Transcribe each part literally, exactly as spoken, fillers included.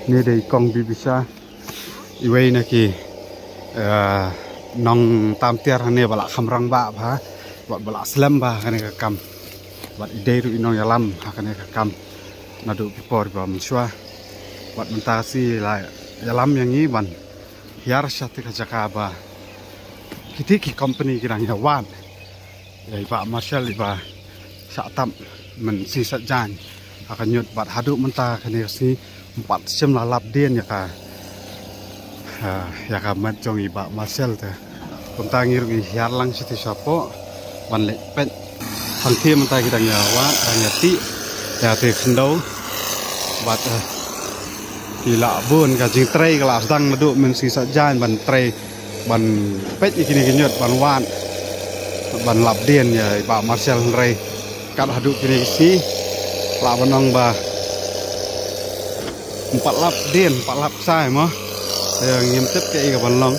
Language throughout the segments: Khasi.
Ni dei kong Bibisa, iwei na ki, eh, nongtam tiar hangne ba la kham rangbah bha, bad ba la slem bha ha kane ka kam. Bad i dei ruh i nongïalam ha kane ka kam naduh ki por ba mynshuwa. Bad mynta shi la ïalam ïa ngi ban hiar sha kata ka jaka ba kiti ki company ki dang ïa wad ïa i Bah Marshal iba shah tap mynsngi saitjaiñ ha ka ñiut bad haduh mynta kane ka sngi ym pat shym la lap dien ïa ka, ah, ïa ka met jong i Bah Marshal te. Kumta ngi ruh ngi hiar lang shatei shapoh ban leit peit. Hangta mynta ki dang ïa wad, dang ïa tih ïa kata ka khyndew. Bad, eh, ki la bun ka jingtrei ka la sdang naduh mynsngi saitjaiñ ban trei ban peit ïa kine ki ñiut ban wad ban lap dien ïa i Bah Marshal, hynrei kat haduh kine ki sngi lah ban ong ba ym pat lap dien, ym pat lap ksai mo. Te ngim tip kaei ka ban long.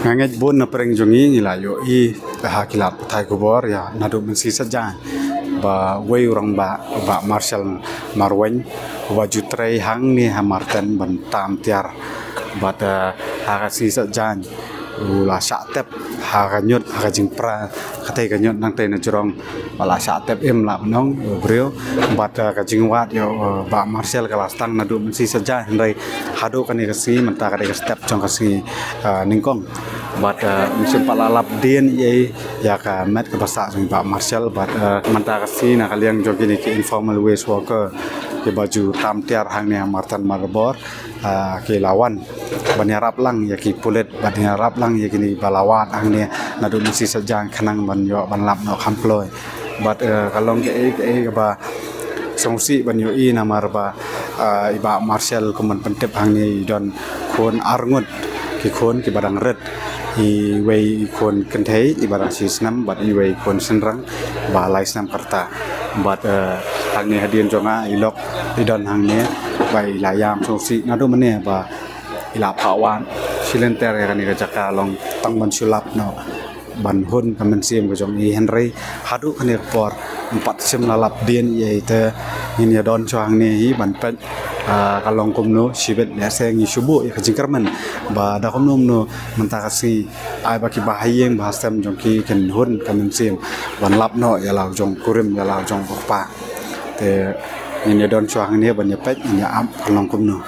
Nga ngeit bun na pdeng jong ngi ngi la ïohi ha ki lad pathai khubor ïa naduh mynsngi saitjaiñ ba wei u rangbah, Bah Marshal Marwein, uba ju trei hangne ha Marten ban tam tiar. Bad, eh, ha ka sngi saitjaiñ u la shah tep ha ka ñiut, ha ka jingpra katei ka ñiut nangtei na jrong. Ba la shah tep im lah ban ong u briew. Bad, eh, ka jingwad ïa u, eh, Bah Marshal ka la sdang naduh mynsngi saitjaiñ, hynrei haduh kane ka sngi mynta ka dei ka step jong ka sngi, eh, nyngkong. Bad, eh, ym shym pat la lap dien ei ei ïa ka met kaba sah jong i Bah Marshal. Bad, eh, mynta ka sngi na ka liang jong kine ki informal wage worker kiba ju tam tiar hangne ha Marten Maribor, ah, ki la wan ban ïarap lang ïa ki pulit, ban ïarap lang ïa kine ba la wad hangne naduh mynsngi saitjaiñ khnang ban ïoh ban lap noh kham kloi. Bad, eh, ka long kaei kaei kaba sngewsih ban ïohi namar ba, ah, i Bah Marshal kum ban pyntip hangne i don khun arngut ki khun kiba dang rit. Iwei i khun kynthei iba dang shi snem bad iwei i khun shynrang ba lai snem ka rta. Bad, eh, hangne hadien jong nga i lok i don hangne ba i la ïam sngewsih naduh mynne ba i la phah wad shi lynter ïa kane ka jaka long tang ban shu lap noh ban hun ka mynsiem ka jong i, hynrei haduh kane ka por ym pat shym la lap dien ei ei te. Ngin ïa don shuwa hangne hi ban peit, ah, ka long kumno, shibit lehse ngi shu buh ïa ka jingkyrmen ba da kumno kumno mynta ka sngi ai ba ki bahaïing bahastem jong ki kin hun ka mynsiem ban lap noh ïa la u jong u kurim, ïa la u jong u kpa. Te ngin ïa don shuwa hangne ban ïa peit, ngin ïa ap ka long kumno.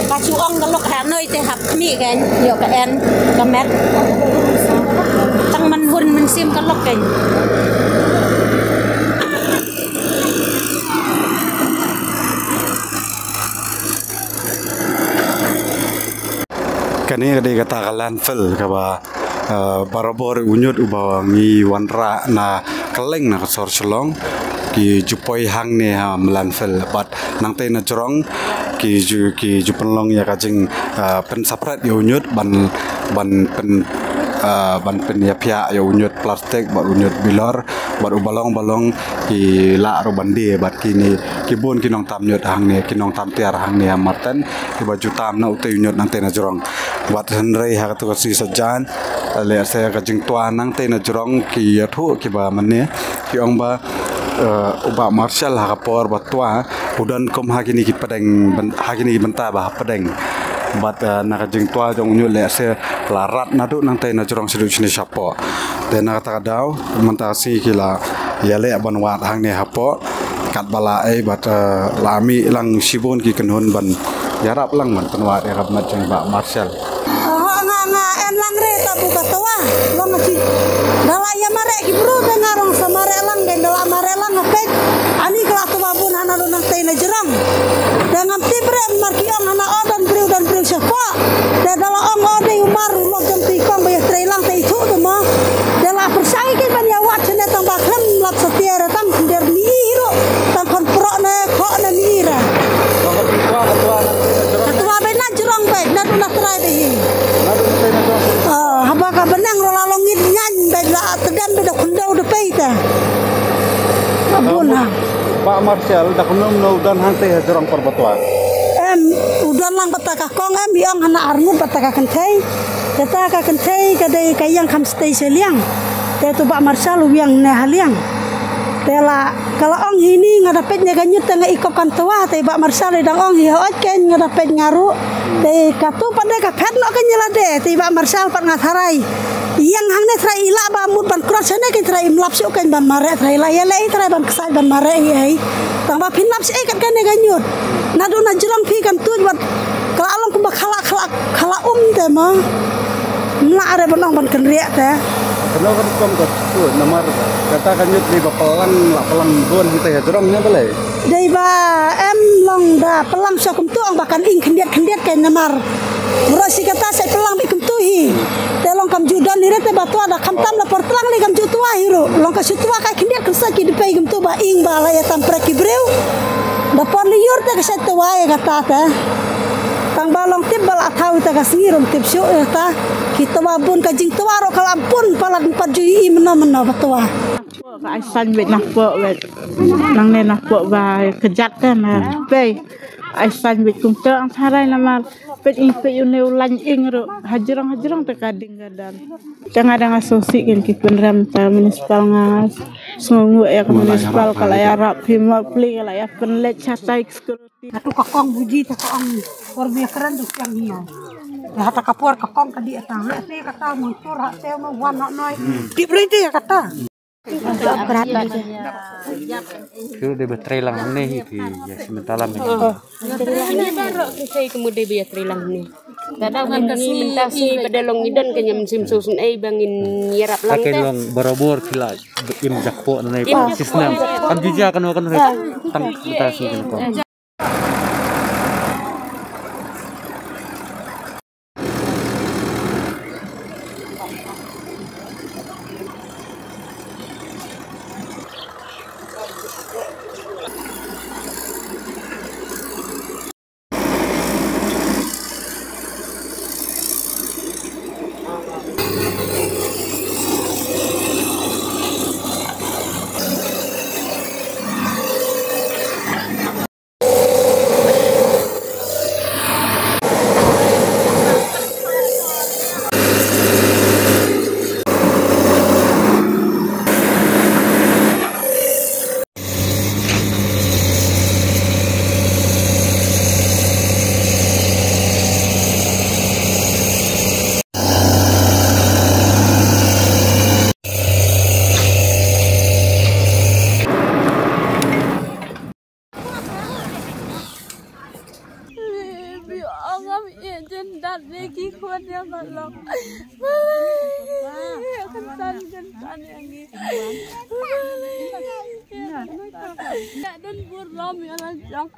Ka shu ong ka lok ha noi te hap khmih kan ïoh ka en ka met. Tang man hun mynsiem ka lok kan. Kane ka dei kata ka landfill kaba, eh, barabor u ñiut uba ngi wanrah na kylleng na ka sor Shillong. Ki ju poi hangne ha landfill bad nangtei na jrong ki ju, ki ju pynlong ïa ka jing, eh, pynsaphriang ïa u ñiut ban, ban pyn, eh, ban pynïaphiah ïa u ñiut plastik bad u ñiut bilor bad u balong balong ki lah ruh ban die bad kine ki bun ki nongtam ñiut hangne, ki nongtam tiar hangne ha Marten kiba ju tam na utei u ñiut nangtei na jrong. Bad hynrei ha katu ka sngi saitjaiñ lehse ka jingtwa nangtei na jrong ki ïathuh kiba mynne ki ong ba, eh, u Bah Marshal ha ka por ba twa u don kum ha kine ki pdeng, ha kine ki bynta ba ha pdeng. Bad, eh, na ka jingtwa jong u ñiut lehse la rat naduh nangtei na jrong shaduh shane shapoh. Te na kata ka daw mynta shi ki la ïaleh ban wad hangne hapoh. Katba la ei bad, eh, la mih lang shibun ki kynhun ban ïarap lang ban pynwad ïa ka met jong Bah Marshal. Nga nga en lang re ta bu ka twa long ki. Da la ïa mareh ki bru te nga rong sa mareh lang de, da la mareh lang nga peit. Ani ka la twa bun hana ruh nangtei na jrong. Te ngam tip re mar ki ong hana o don briew, don briew shapoh. Te da la ong o dei u mar u lok jong ti kong ba Benang rola long ngin ngan bad la tedam bad da khyndew da pei ta. Abun ha. Bah Marshal, da kumno kumno u don hangtei ha jrong por ba twa? Em, u don lang bad ta ka kong, em, i ong hana arngut bad ta ka kynthei. Te ta ka kynthei ka dei ka ïang kham stei sha liang. Te tu Bah Marshal u ïang ne ha liang. Te la ka la ong hi ni nga da peit ne ka ñiut te nga i kop kan twa, te Bah Marshal i dang ong hi hooid kein nga da peit nga ruh. Te katu pat de ka phet noh kein ïa lade, te Bah Marshal pat nga tharai. Ïeng hangne tharai i lah ba mut ban cross hangne kein tharai im lap shuh kein ban mareh tharai lah ïaleh hi tharai ban ksai ban mareh hi ei. Tang ba phin lap shuh ei kat kane ka ñiut. Naduh na jrong phi kan tuid bad ka la long kumba khala khala khala um te ma. Mla are ban ong ban kynriah te. Kano kan kom ka tu namar kata ka ñiut li ba plang la plang bun kita ya jrong nya balai. Dei ba em long da plang sha kumtu ong ba kan ing khyndiat khyndiat kai namar. Mro si kata sa plang bi kumtu hi. Te long kam ju don hi re te ba twa da kham tam la por tlang li kam ju twa hi ru. Long ka shu twa kai khyndiat kan sa ki depei kumtu ba ing ba la ya tam prek ki briew. Da por li yur te ka sa twa ya kata te. Tang ba long tip ba la thaw ita ka sngi rum tip shu ita. Kita ba bun ka jingtwa ro ka la bun palat empat ju i mena mena ba twa. Ka ai san wet na po wet. Nang ne na po ba kejat te na pei. Ai san wet kum te ang sarai na mar. Pet ing pet yu ne u lain ing ro. Hajrong hajrong te ka ding ka dan. Te nga dang asosi ken ki penrem ta municipal nga. Sngongu ya ka municipal ka la ya rap hi ma pli ka la ya penlet chatai skru. Atu ka kong buji ta ka ong por bia keren tu siang hiya. Ya hata ka por ka kong ka di ata ha te kata muncur ha te ma wan ha noi. Di berhenti ya kata. Kyu de betrei lang ne hi ki ya sementara me. Ni baru ke saya kemudian bia trei lang ni. Kadang kan ni minta si pada long idan ke nyam sim sus nei bangin yarap lang. Pakai long barabor kila im jakpo ne. Im jakpo. Sisnam. Kan bija kan kan tang minta si kan ko. Bi ong am ïa jen dat ne ki khun ïa ma long. Kynsan kynsan ïa ngi. Ïa don bur lom ïa la jong.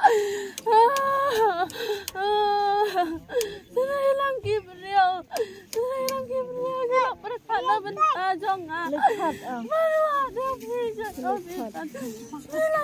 Tynai lang ki briew. Tynai lang ki briew. Ïa pyrkhat na bynta jong nga. Ma la da briew jong nga.